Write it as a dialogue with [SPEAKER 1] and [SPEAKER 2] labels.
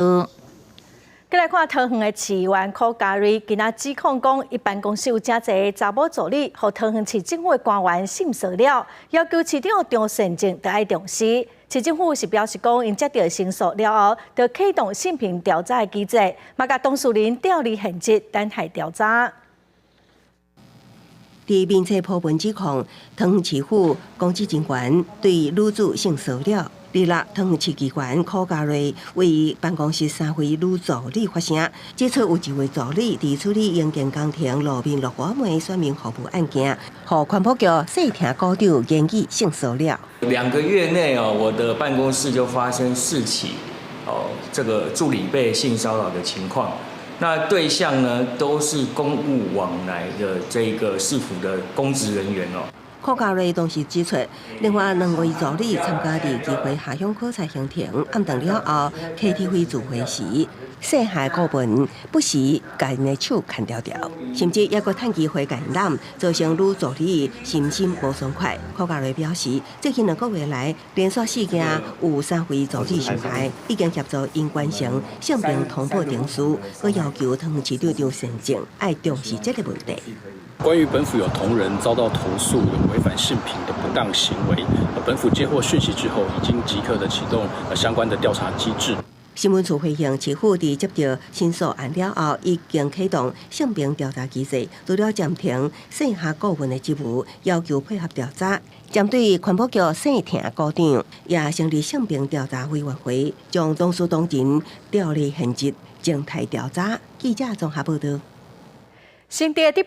[SPEAKER 1] 過來看桃園的市議員柯嘉瑞，今仔指控講，伊辦公室有誠濟查某助理，予桃園市政府的官員性騷擾，要求市長張善政著愛重視。市政府是表示講，𪜶接著申訴了後，就啟動性平調查的機制，嘛共當事人調離現職，等待調查。
[SPEAKER 2] 佇面冊 po 文指控，桃園市府公職人員對女子性騷擾。二六，桃園市議員柯嘉瑞為辦公室三位女助理發聲，指出有一位助理佇處理營建工程路面落外的選民服務案件，予環保局細聽股長言語性騷擾。
[SPEAKER 3] 2個月內哦，我的辦公室就發生四起哦，這個助理被性騷擾的情況。那對象呢，都是公務往來的這個市府的公職人員哦。
[SPEAKER 2] 柯嘉瑞當時指出，另外兩位助理參加佇議會下鄉考察行程，暗頓了後，KTV 聚會時，細漢顧問不時共𪜶的手牽牢牢，甚至猶閣趁機會共𪜶攬，造成女助理身心無爽快。柯嘉瑞表示，最近2個月來連續四件有三位助理受害，已經協助𪜶完成性平通報程序，閣要求桃園市長張善政愛重視這個問題。
[SPEAKER 4] 關於本府有同仁遭到投訴有違反性平的不當行為，本府接獲訊息之後，已經即刻的啟動相關的調查機制。
[SPEAKER 2] 新聞處回應，市府佇接著申訴案了後，已經啟動性平調查機制，除了暫停線下顧問的職務，要求配合調查。針對環保局姓聽股長，也成立性平調查委員會，將當事當人調離現職，靜待調查。記者綜合報道。
[SPEAKER 1] 新竹的